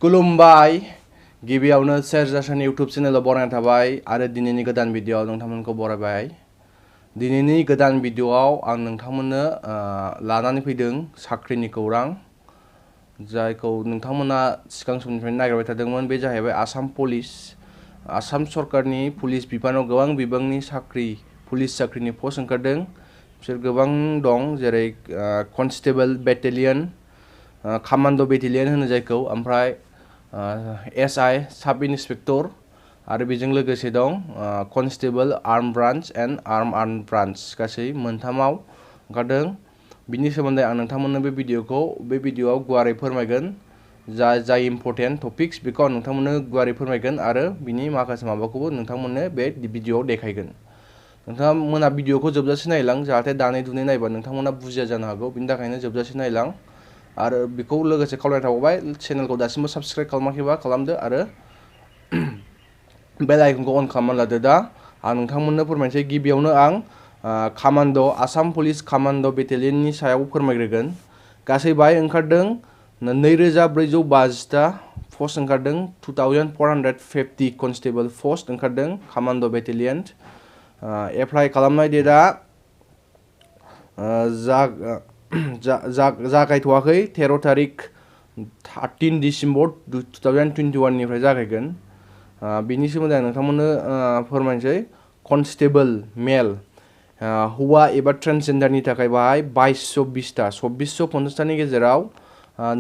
खुलुमबाय गिबियावनो सेरजासन इउट्यूब चेनेलाव बरायनाय थाबाय आरो दिनैनि गोदान भिडिअआव नोंथांमोनखौ बरायबाय। दिनैनि गोदान भिडिअआव आं नोंथांमोननो लानानै फैदों साख्रिनि खौरां जायखौ नोंथांमोना सिगां समनिफ्रायनो नागिरबाय थादोंमोन। बे जाहैबाय आसाम पुलिस। आसाम सरकारनि पुलिस बिफानाव गोबां बिबांनि पुलिस साख्रिनि पस्ट ओंखारदों। बिसोर गोबां दं, जेरै कनस्टेबल बेटेलियन, कमान्ड' बेटेलियन होनो जायखौ, ओमफ्राय SI साब इन्सपेक्टर आरो बेजों लोगोसे दं constable arm branch and arm branch, गासै मोनथामाव ओंखारदों। बिनि सोमोन्दै आं नोंथांमोननो बे भिडिअआव गुवारै फोरमायगोन। जाय इम्परटेन्ट टपिक्स बेखौ आं नोंथांमोननो गुवारै फोरमायगोन आरो बिनि माखासे माबाखौबो नोंथांमोननो बे भिडिअआव देखायगोन। नोंथांमोना भिडिअखौ जोबजासे नायलां, जाहाथे दानै दुनै नायबा नोंथांमोना बुजिया जानो हागौ, बिनि थाखायनो जोबजासे नायलां। आरो बेखौ लोगोसे खावलायनाय थाबावबाय, चेनेलखौ दासिमबो साबस्क्राइब खालामाखैबा खालामदो आरो बेल आइकनखौ अन खालामना लादो। दा आं नोंथांमोननो फोरमायनोसै। गिबियावनो आं आसाम पुलिस कमान्ड' बेटेलियननि सायाव फोरमायग्रोगोन। गासै बाहाय ओंखारदों 2450टा पस्ट ओंखारदों। 2450 कनस्टेबल पस्ट ओंखारदों कमान्ड' बेटेलियन। एप्लाइ खालामनाय डेटआ जागायथ'वाखै। 13 तारिख 13 डिसेम्बर 2021 निफ्राय जागायगोन। बिनि सोमोन्दै आं नोंथांमोननो फोरमायनोसै। कनस्टेबल मेल हौवा एबा ट्रेन्सजेन्डारनि थाखाय बाहाय 2220टा, 2450टानि गेजेराव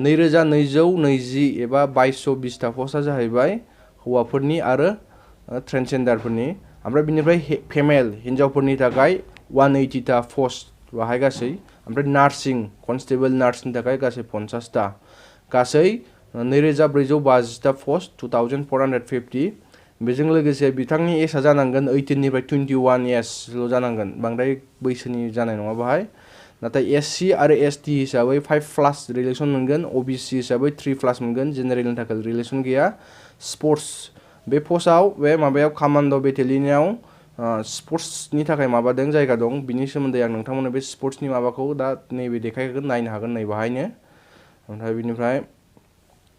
2220 एबा 2220टा पस्टआ जाहैबाय हौवाफोरनि आरो ट्रेन्सजेन्डारफोरनि। ओमफ्राय बिनिफ्राय फेमेल हिन्जावफोरनि थाखाय 180टा पस्ट बाहाय गासै। ओमफ्राय नार्सिं कनस्टेबल नार्सनि थाखाय गासै 50टा, गासै 2450टा पस्ट 2450। बेजों लोगोसे बिथांनि एजआ जानांगोन 18 निफ्राय 21 इयार्सल' जानांगोन, बांद्राय बैसोनि जानाय नङा बाहाय। नाथाय SC आरो ST हिसाबै 5+ रिलेसन मोनगोन, OBC हिसाबै 3+ मोनगोन। जेनेरेलनि थाखाय रिलेसन गैया। स्पर्ट्स बे पस्टआव कमान्ड' बेटेलियनाव स्पर्ट्सनि थाखाय माबादों, जायगा दं। बिनि सोमोन्दै आं नोंथांमोननो बे स्पर्ट्सनि माबाखौ दा नैबे देखायगोन, नायनो हागोन नै बाहायनो। ओमफ्राय बिनिफ्राय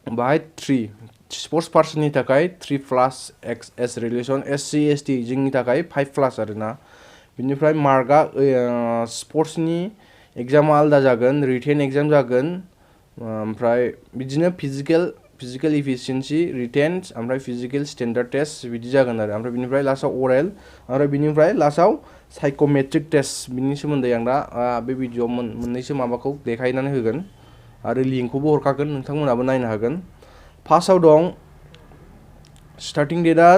बाहाय 3 स्पर्ट्स पार्सननि थाखाय 3+ एज रिलेसन, SC ST जोंनि थाखाय 5+ आरोना। बिनिफ्राय मार्कआ स्पर्ट्सनि एग्जामा आलादा जागोन, रिटेन एग्जाम जागोन। ओमफ्राय बिदिनो फिजिकेल इफिसियेन्सि रिटेन, ओमफ्राय फिजिकेल स्टेन्डार्ड टेस्ट बिदि जागोन आरो। ओमफ्राय बिनिफ्राय लास्टआव अरेल, आरो बिनिफ्राय लास्टआव साइक'मेट्रिक टेस्ट। बिनि सोमोन्दै आं दा बे भिडिअआव मोननैसो माबाखौ देखायनानै होगोन आरो लिंकखौबो हरखागोन, नोंथांमोनाबो नायनो हागोन। फार्स्टआव दं स्टार्टिं डेटआ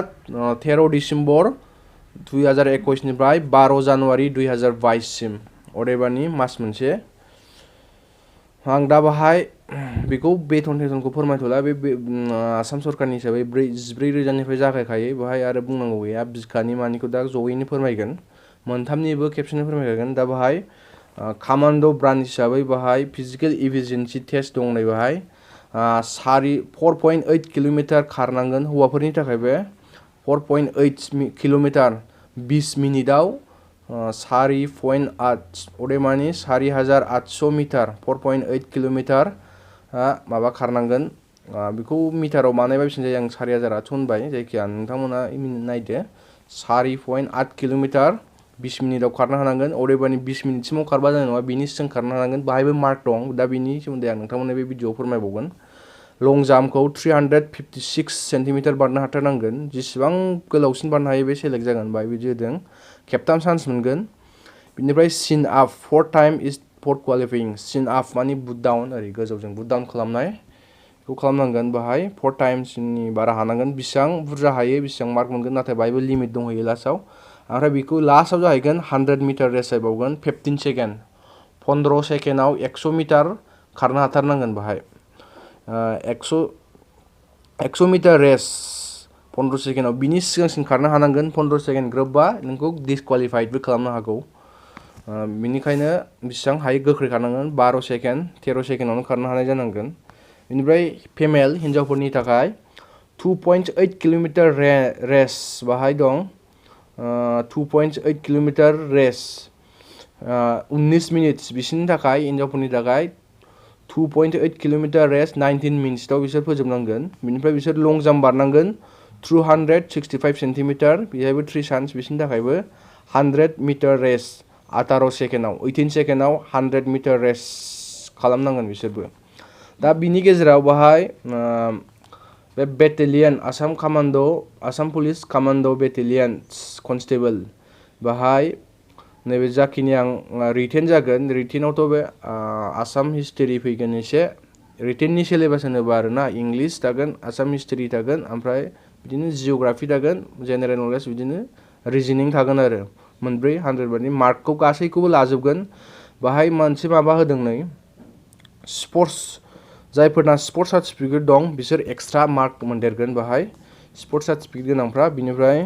13 डिसेम्बर 2021 निफ्राय 12 जानुवारि 2022 सिम, अदेबानि मास मोनसे। आं दा बाहाय बेखौ बेथनखौ फोरमायथ'ला। बे आसाम सरकारनि हिसाबै 14,000निफ्राय जागायखायो बाहाय, आरो बुंनांगौ गैया। बिखानि मानिखौ दा जयैनो फोरमायगोन, मोनथामनिबो खेबसेनो फोरमायखागोन। दा बाहाय कमान्ड' ब्रान्च हिसाबै बाहाय फिजिकेल इफिसियेन्सि टेस्ट दं नै बाहाय। 4.8 किल'मिटार खारनांगोन हौवाफोरनि थाखाय। बे 4.8 किल'मिटार 20 मिनिटआव 4.8 अदेमानि 4800 मिटार 4.8 किल'मिटार माबा खारनांगोन। बेखौ मिटाराव बानायबा बेसेबां जायो, आं 4800 होनबाय। जायखिया नोंथांमोना नायदो। 4.8 किल'मिटार 20 मिनिटआव खारनो हानांगोन, अदेबानि 20 मिनिटसिमाव खारबा जानाय नङा, बिनि सिगां खारनो हानांगोन। बाहायबो मार्क दं। दा बिनि सोमोन्दै आं नोंथांमोननो बे भिडिअआव फोरमायबावगोन। लं जाम्पखौ 356 सेन्टिमिटार बारनो हाथारनांगोन। जेसेबां गोलावसिन बारनो हायो बे सेलेक्ट जागोन, बाहाय बिदि होदों। खेबथाम चान्स मोनगोन। बिनिफ्राय सिन आप 4 टाइम इज फर क्वालिफाइं। सिन आप मानि बुट डाउन, ओरै गोजौजों बुट डाउन खालामनाय, बेखौ खालामनांगोन। बाहाय 4 टाइम्सनि बारा हानांगोन। बेसेबां बुरजा हायो बेसेबां मार्क मोनगोन, नाथाय बाहायबो लिमिट दंहैयो लास्टआव। ओमफ्राय बेखौ लास्टआव जाहैगोन 100 मिटार रेस जाहैबावगोन। 15 सेकेन्ड 15 सेकेन्डआव 100 मिटार खारनो हाथारनांगोन। बाहाय 100 मिटार रेस 15 सेकेन्डआव, बिनि सिगांसिन खारनो हानांगोन। 15 सेकेन्ड ग्रोबबा नोंखौ डिसक्वालिफाइडबो खालामनो हागौ। बिनिखायनो बेसेबां हायो गोख्रै खारनांगोन। 12 सेकेन्ड 13 सेकेन्डआवनो खारनो हानाय जानांगोन। बेनिफ्राय फेमेल हिन्जावफोरनि थाखाय 2.8 किल'मिटार रेस बाहाय दं। 2.8 किल'मिटार रेस 19 मिनिट्स बिसोरनि थाखाय, हिन्जावफोरनि थाखाय 2.8 किलोमीटर रेस 19 मिनिट्सआव बिसोर फोजोबनांगोन बिनिफ्राय बिसोर लं जाम्प बारनांगोन 265 सेन्टिमिटार बेहायबो 3 चान्स बिसोरनि थाखायबो 100 मिटार रेस 18 सेकेन्डआव 18 सेकेन्डआव 100 मिटार रेस खालामनांगोन बिसोरबो दा बिनि गेजेराव बाहाय बे battalion Assam police command' battalion constable बाहाय नैबे जाखिनि आं रिटेन जागोन रिटेनावथ' बे आसाम हिस्ट्रि फैगोन एसे रिटेननि सिलेबास होनोबा आरोना इंलिश थागोन आसाम हिस्ट्रि थागोन ओमफ्राय बिदिनो जिअ'ग्राफि थागोन जेनेरेल नलेज बिदिनो रिजनिं थागोन आरो मोनब्रै 100 बारनि मार्कखौ गासैखौबो लाजोबगोन बाहाय मोनसे माबा होदों नै स्पर्ट्स जायफोरना स्पर्ट्स सार्टिफिकेट दं बिसोर एक्सट्रा मार्क मोनदेरगोन बाहाय स्पर्ट्स सार्टिफिकेट गोनांफ्रा बिनिफ्राय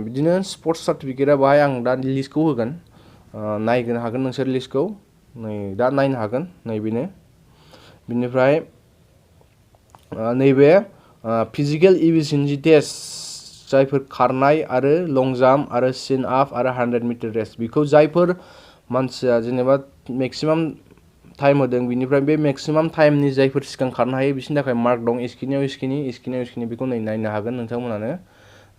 बिदिनो स्पर्ट्स सार्टिफिकेटआ बाहाय आं दा लिस्टखौ होगोन नायनो हागोन नोंसोर लिस्टखौ नै दा नायनो हागोन नैबेनो बिनिफ्राय नैबे फिजिकेल इफिशिएन्सि टेस्ट जायफोर खारनाय आरो लं जाम्प आरो सिन आप आरो 100 मिटार रेस बेखौ जायफोर मानसिया जेनेबा मेक्सिमाम टाइम होदों बिनिफ्राय बे मेक्सिमाम टाइमनि जायफोर सिगां खारनो हायो बिसोरनि थाखाय मार्क दं इस्किनियाव बेखौ नायनो हागोन नोंथांमोनानो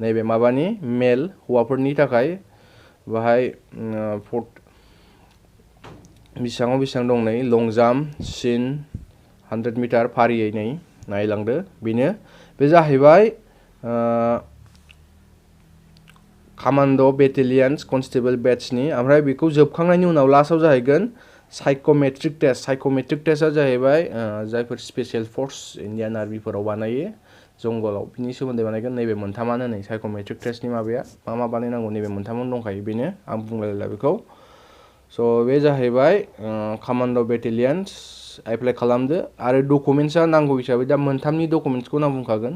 नैबे माबानि मेल हौवाफोरनि थाखाय बाहाय बेसेबां दं नै लं जाम्प सिन 100 मिटार फारियै नै नायलांदो बेनो बे जाहैबाय कमान्ड' बेटेलियन्स कनस्टेबल बेट्सनि ओमफ्राय बेखौ जोबखांनायनि उनाव लास्टआव जाहैगोन साइक'मेट्रिक टेस्टआ जाहैबाय जायफोर स्पेसियेल फर्स इन्डियान आर्मिफोराव बानायो जंगलाव बिनि सोमोन्दै बानायगोन नैबे मोनथामानो नै साइक'मेट्रिक टेस्टनि माबाया मा बानायनांगौ नैबे मोनथामानो दंखायो बेनो आं बुंलायला बेखौ स' बे जाहैबाय कमान्ड' बेटेलियन्स एप्लाइ खालामदो आरो डकुमेन्ट्सआ नांगौ हिसाबै दा मोनथामनि डकुमेन्ट्सखौ आं बुंखागोन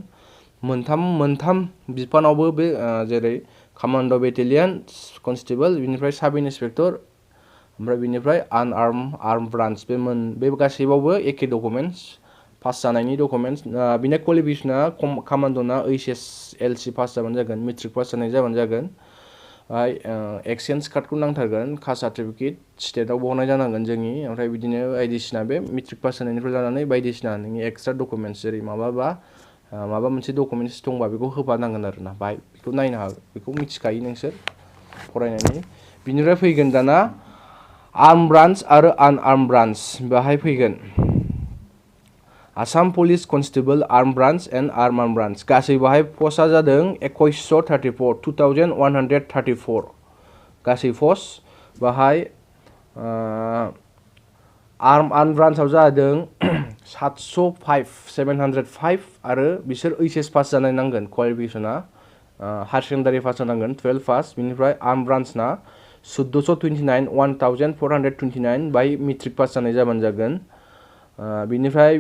मोनथाम बिफानावबो बे जेरै कमान्ड' बेटेलियन्स कनस्टेबल बिनिफ्राय साब इन्सपेक्टर ओमफ्राय बिनिफ्राय आर्म ब्रान्च बे गासैबावबो एखे डकुमेन्ट्स पास जानायनि डकुमेन्ट्स बिना क्वालिफिकेसना कमान्ड'ना HSLC पास जाबानो जागोन मेट्रिक पास जानाय जाबानो जागोन एक्सचेन्ज कार्डखौ नांथारगोन कास्ट सार्टिफिकेट स्टेटआव बहनाय जानांगोन जोंनि ओमफ्राय बिदिनो बायदिसिना बे मेट्रिक पास जानायनिफ्राय लानानै बायदिसिना नोंनि एक्सट्रा डकुमेन्ट्स जेरै माबा मोनसे डकुमेन्ट्स दंबा बेखौ होफानांगोन आरोना बाहाय बेखौ नायनो हागोन बेखौ मिथिखायो नोंसोर फरायनायनि बिनिफ्राय फैगोन दाना आर्म ब्रान्च आरो आनआर्म ब्रान्च बाहाय फैगोन Assam police constable arm branch and arm branch गासै बाहाय पस्टआ जादों 2134 गासै पस्ट बाहाय आर्म ब्रान्चआव जादों 705 आरो बिसोर HS पास जानाय नांगोन क्वालिफिकेसना हायार सेकेन्डारि पास जानांगोन 12 पास बिनिफ्राय आर्म ब्रान्चना 1429 बाय मेट्रिक पास जानाय जाबानो जागोन बिनिफ्राय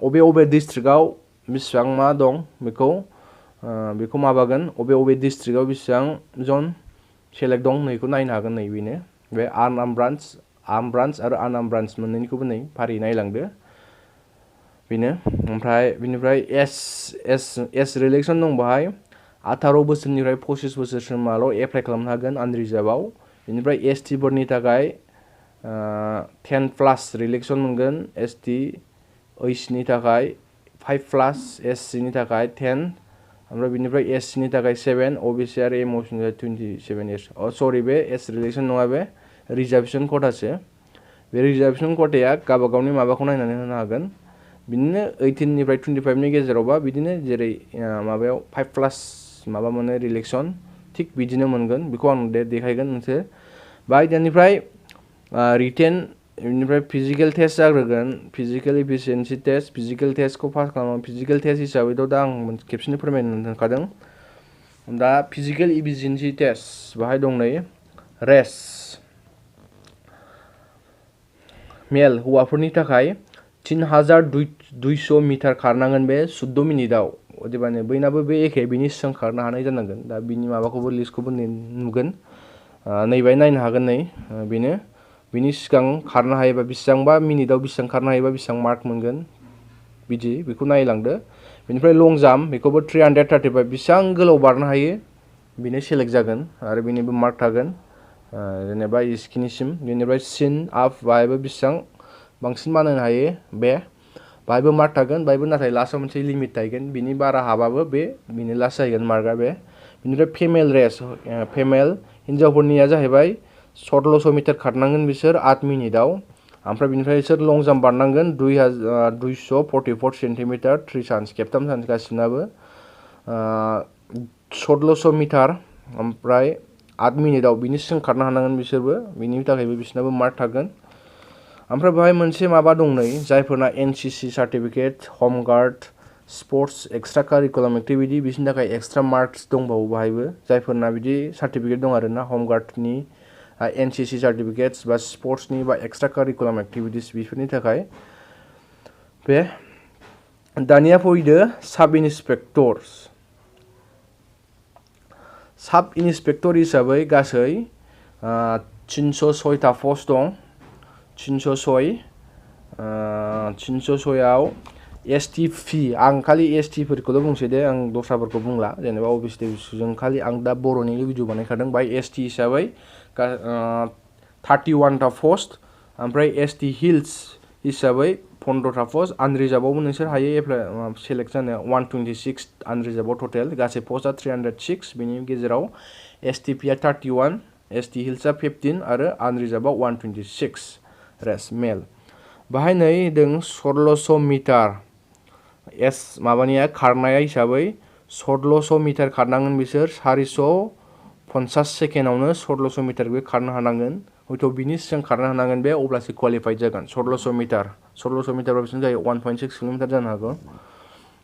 अबे डिस्ट्रिक्टआव बेसेबां मा दं बेखौ माबागोन अबे डिस्ट्रिक्टआव बेसेबां जन सेलेक्ट दं नैखौ नायनो हागोन नै बेनो बे आर्म ब्रान्च आरो आनआर्म ब्रान्च मोननैनिखौबो नै फारि नायलांदो बेनो ओमफ्राय बिनिफ्राय एस रिलेक्सन दं बाहाय 18 बोसोरनिफ्राय 25 बोसोरसिमाल' एप्लाइ खालामनो हागोन आनरिजार्भआव बिनिफ्राय ST फोरनि थाखाय 10+ रिलेक्सन मोनगोन ST ओइसनि थाखाय 5+ SCनि थाखाय 10 ओमफ्राय बिनिफ्राय SCनि थाखाय 7 OBC आरो MOCनि थाखाय 27 इयार्स सरि बे S रिलेक्सन नङा बे रिजार्भेसन खथासो बे रिजार्भेसन खथाया गावबागावनि माबाखौ नायनानै होनो हागोन बिदिनो 18 निफ्राय 25 नि गेजेरावबा बिदिनो जेरै माबायाव 5+ माबा मोनो रिलेक्सन थिग बिदिनो मोनगोन बेखौ आं देखायगोन नोंसोर बाय दानिफ्राय रिटेन बेनिफ्राय फिजिकेल टेस्ट जाग्रोगोन फिजिकेल इफिशिएन्सि टेस्ट फिजिकेल टेस्टखौ पास खालामो फिजिकेल टेस्ट हिसाबैथ' दा आं खेबसेनो फोरमायनो दोनखादों दा फिजिकेल इफिशिएन्सि टेस्ट बाहाय दं नै रेस मेल हौवाफोरनि थाखाय 3200 मिटार खारनांगोन बे 14 मिनिटआव अदेबानि बयनाबो बे एखे बिनि सिगां खारनो हानाय जानांगोन दा बिनि माबाखौबो लिस्टखौबो नुगोन नैबाय नायनो हागोन नै बेनो बिनि सिगां खारनो हायोबा बेसेबांबा मिनिटआव बेसेबां खारनो हायोबा बेसेबां मार्क मोनगोन बिदि बेखौ नायलांदो बेनिफ्राय लं जाम्प बेखौबो 335 बेसेबां गोलाव बारनो हायो बेनो सेलेक्ट जागोन आरो बेनिबो मार्क थागोन जेनेबा इस्किनिसिम बेनिफ्राय सिन आप बाहायबो बेसेबां बांसिन बानायनो हायो बे बाहायबो मार्क थागोन बाहायबो नाथाय लास्टआव मोनसे लिमिट थागोन बिनि बारा हाबाबो बिनि लास्ट जाहैगोन मार्कआ बे बिनिफ्राय फेमेल रेस फेमेल हिन्जावफोरनिया जाहैबाय 1600 मिटार खारनांगोन बिसोर 8 मिनिटाव ओमफ्राय बिनिफ्राय बिसोर लं जाम्प बारनांगोन 244 सेन्टिमिटार 3 चान्स खेबथाम चान्स गासिनाबो 1600 मिटार ओमफ्राय 8 मिनिटाव बिनि सिगां खारनो हानांगोन बिसोरबो बिनि थाखायबो बिसोरनाबो मार्क थागोन ओमफ्राय बेहाय मोनसे माबा दं नै जायफोरना एनसीसी सार्टिफिकेट हम guard sports extra curriculum activity बिसोरनि थाखाय एक्सट्रा मार्क्स दंबावो बाहायबो जायफोरना बिदि सार्टिफिकेट दं आरोना हम गार्डनि एनसीसी सार्टिफिकेट्स बा स्पोर्ट्सनि बा एक्सट्रा कारिकुलाम एक्टिभिटीज बेफोरनि थाखाय बे दानिया फैदो साब इन्सपेक्टर हिसाबै गासै 306टा पस्ट दं 306 आव एसटी फी आं खालि एसटी फोरखौल' बुंसै दे आं दस्राफोरखौ बुंला जेनेबा अबियसलि जों खालि आं दा बर'नि भिडिअ बानायखादों बाय एसटी हिसाबै 31टा पस्ट ओमफ्राय एसटी हिल्स हिसाबै 15टा पस्ट आनरिजार्भआवबो नोंसोर हायो एप्लाइ सेलेक्ट जानो 126 आनरिजार्भआव टटेल गासै पस्टआ 306 बिनि गेजेराव एसटीपीआ 31 एसटी हिल्सआ 15 आरो आनरिजार्भआव 126 रेस मेल बाहाय नै दों 1600 मिटार माबानिया खारनाया हिसाबै 1600 मिटार खारनांगोन बिसोर 450 सेकेन्डआवनो 1600 मिटार बे खारनो हानांगोन हयथ' बिनि सिगां खारनो हानांगोन बे अब्लासो क्वालिफाइड जागोन 1600 मिटार बेसेबां जायो 1.6 किल'मिटार जानो हागौ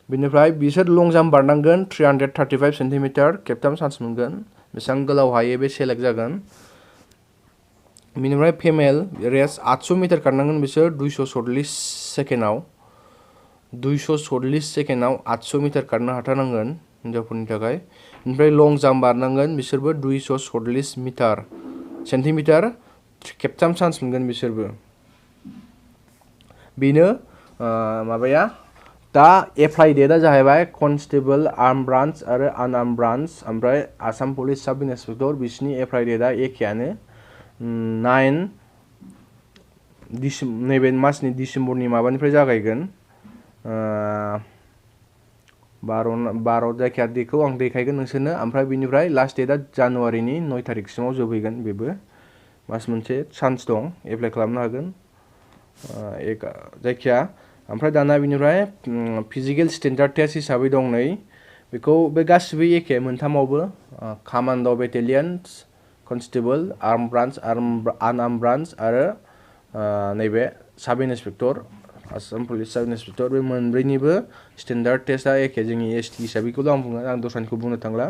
बिनिफ्राय बिसोर लं जाम्प बारनांगोन 335 सेन्टिमिटार खेबथाम चान्स मोनगोन बेसेबां गोलाव हायो बे सेलेक्ट जागोन बिनिफ्राय फेमेल रेस 800 मिटार खारनांगोन बिसोर 240 सेकेन्डआव 800 मिटार खारनो हाथारनांगोन हिन्जावफोरनि थाखाय ओमफ्राय लं जाम्प बारनांगोन बिसोरबो 240 सेन्टिमिटार खेबथाम चान्स मोनगोन बिसोरबो बेनो माबाया दा एप्लाइ डेटआ जाहैबाय कनस्टेबल आर्म ब्रान्च आरो आनआर्म ब्रान्च ओमफ्राय आसाम पुलिस साब इन्सपेक्टर बिसिनि एप्लाइ डेटआ एखेयानो 9 नैबे मासनि डिसेम्बरनि माबानिफ्राय जागायगोन 12 जायखिया डेटखौ आं देखायगोन नोंसोरनो ओमफ्राय बिनिफ्राय लास्ट डेटआ जानुवारिनि 9 तारिखसिमाव जोबहैगोन बेबो मास मोनसे चान्स दं एप्लाइ खालामनो हागोन जायखिया ओमफ्राय दाना बिनिफ्राय फिजिकेल स्टेन्डार्ड टेस्ट हिसाबै दं नै बेखौ बे गासिबो एखे मोनथामावबो commando' battalions constable arm branch unarmed branch आरो नैबे sub inspector Assam police sub inspector बे मोनब्रैनिबो स्टेन्डार्ड टेस्टआ एखे जोंनि एसटी हिसाबैखौल' आं बुङो आं दस्रानिखौ बुंनो थांला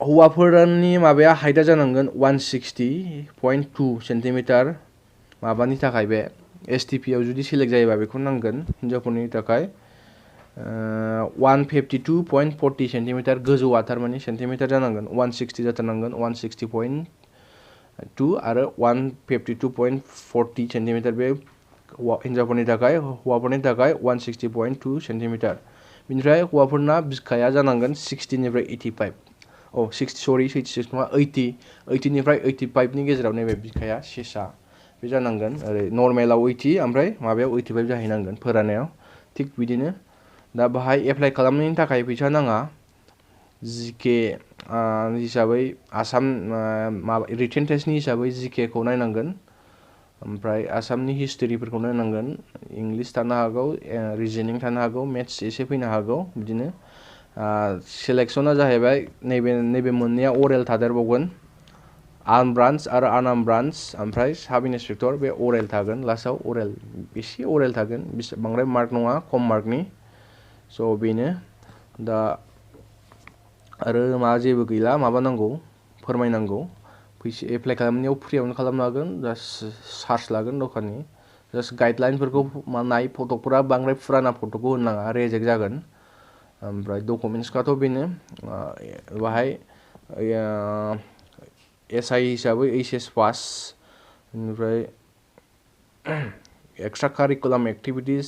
हौवाफोरनि माबाया हाइटआ जानांगोन 160.2 सेन्टिमिटार माबानि थाखाय बे एसटीपीआव जुदि सेलेक्ट जायोबा बेखौ नांगोन हिन्जावफोरनि थाखाय 152.40 सेन्टिमिटार गोजौआ थारमाने सेन्टिमिटार जानांगोन 160 जाथारनांगोन 160.2 आरो 152.40 सेन्टिमिटार बे हिन्जावफोरनि थाखाय हौवाफोरनि थाखाय 160.2 सेन्टिमिटार बिनिफ्राय हौवाफोरना बिखाया जानांगोन 60निफ्राय 85 66 नङा 80निफ्राय 85नि गेजेराव नैबे बिखाया सेसा बे जानांगोन ओरै नर्मेलाव 80 ओमफ्राय माबायाव 85 जाहैनांगोन फोरानायाव थिग बिदिनो दा बाहाय एप्लाइ खालामनायनि थाखाय फैसा नाङा जिके हिसाबै आसाम माबा रिटेन टेस्टनि हिसाबै जिकेखौ नायनांगोन ओमफ्राय आसामनि हिस्टोरिफोरखौ नायनांगोन इंलिश थानो हागौ रिजनिं थानो हागौ मेथ्स एसे फैनो हागौ बिदिनो सिलेक्सना जाहैबाय नैबे मोननैया अरेल थादेरबावगोन आर्म ब्रान्च आरो आनआर्म ब्रान्च ओमफ्राय साब इन्सपेक्टर बे अरेल थागोन लास्टआव अरेल एसे अरेल थागोन बांद्राय मार्क नङा खम मार्कनि स' बेनो दा आरो माबा जेबो गैला माबा नांगौ फोरमायनांगौ फैसा एप्लाइ खालामनायाव फ्रियावनो खालामनो हागोन जास्ट चार्ज लागोन दखाननि जास्ट गाइडलाइनफोरखौ नाय फटकफोरा बांद्राय फुराना फटकखौ होनो नाङा रेजेक्ट जागोन ओमफ्राय डकुमेन्टसफ्राथ' बेनो बाहाय एसआइ हिसाबै एचएस पास बेनिफ्राय एक्सट्रा कारिकुलाम एक्टिभिटिस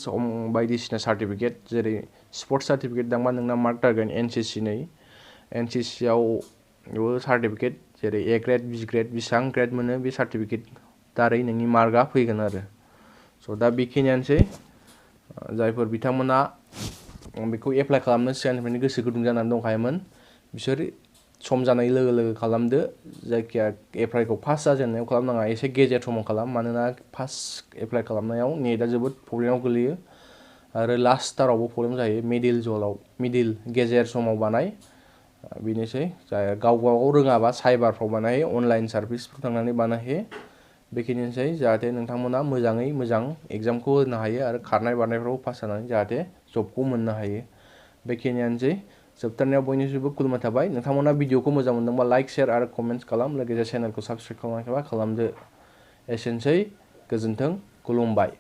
बायदिसिना सार्टिफिकेट जेरै स्पर्ट्स सार्टिफिकेट दांबा नोंना मार्क थागोन एनसिसिआवबो सार्टिफिकेट जेरै ए ग्रेड बि ग्रेड बेसेबां ग्रेड मोनो बे सार्टिफिकेट दारै नोंनि मार्कआ फैगोन आरो स' दा बेखिनियानोसै जायफोर बिथांमोना बेखौ एप्लाइ खालामनो सिगांनिफ्रायनो गोसो गुदुं जानानै दंखायोमोन बिसोर सम जानाय लोगो लोगो खालामदो जायखिया एप्लाइखौ फार्स्ट जाजेननायाव खालामनाङा एसे गेजेर समाव खालाम मानोना फार्स्ट एप्लाइ खालामनायाव नेटआ जोबोद प्रब्लेमाव गोलैयो आरो लास्टथारावबो प्रब्लेम जायो मिडिल गेजेर समाव बानाय बेनोसै जाय गाव रोङाबा साइबारफ्राव बानायहै अनलाइन सार्भिसफ्राव थांनानै बानायहै बेखिनियानोसै जाहाथे नोंथांमोना मोजाङै मोजां एग्जामखौ होनो हायो आरो खारनाय बारनायफ्राव पास जानानै जाहाथे जबखौ मोननो हायो बेखिनियानोसै जोबथारनायाव बयनिसिमबो खुलुमनाय थाबाय नोंथांमोना भिडिअखौ मोजां मोनदोंबा लाइक शेयार आरो कमेन्ट्स खालाम लोगोसे चेनेलखौ साबस्क्राइब खालामाखैबा खालामदो एसेनोसै गोजोन्थों खुलुमबाय